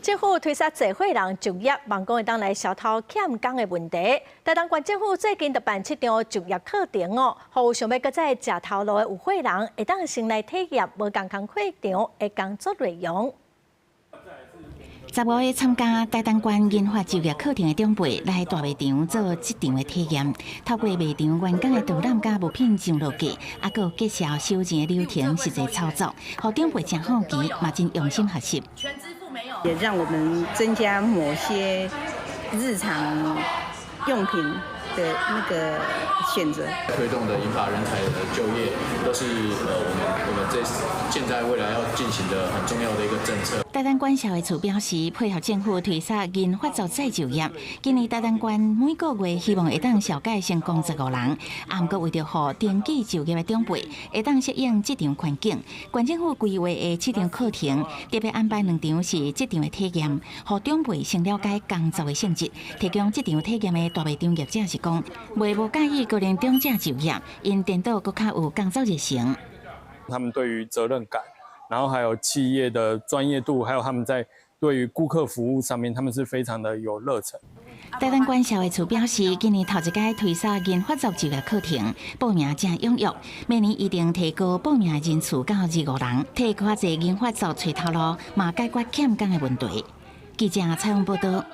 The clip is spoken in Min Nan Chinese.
政府推捒濟歲人就業，望講會當來消除欠工的問題。台東縣政府最近就辦七場就業課程哦，予有想欲閣再食頭路的有歲人，會當先來體驗無仝款課程的工作內容。15個參加台東縣銀髮就業課程的長輩來大賣場做職場的體驗，透過賣場員工的導覽佮物品上落架，猶閣有介紹收錢的流程實際操作，予長輩誠好奇，嘛真用心學習。也讓我們增加某些日常用品的那個選擇。推動的銀髮人才的就業，都是我們這現在未來要進行的很重要的一個政策。台東縣社會處表示，配合政府推捒銀髮族再就業，今年台東縣每個月希望會當紹介成功15人，啊，毋過為著予登記就業的長輩會當適應職場環境，縣政府規劃的七場課程，特別安排兩場是職場的體驗，予長輩先了解工作的性質。提供職場體驗的大賣場業者是講，袂無佮意高齡長者就業，𪜶顛倒閣較有工作熱誠。他們對於責任感，然後還有企業的專業度，還有他們在對於顧客服務上面，他們是非常的有熱忱。台東縣社會處表示，今年頭一屆推捒銀髮族就業課程，報名誠踴躍，明年一定提高報名人數到25人，替閣較濟銀髮族揣頭路，嘛解決欠工的問題。記者採訪報道。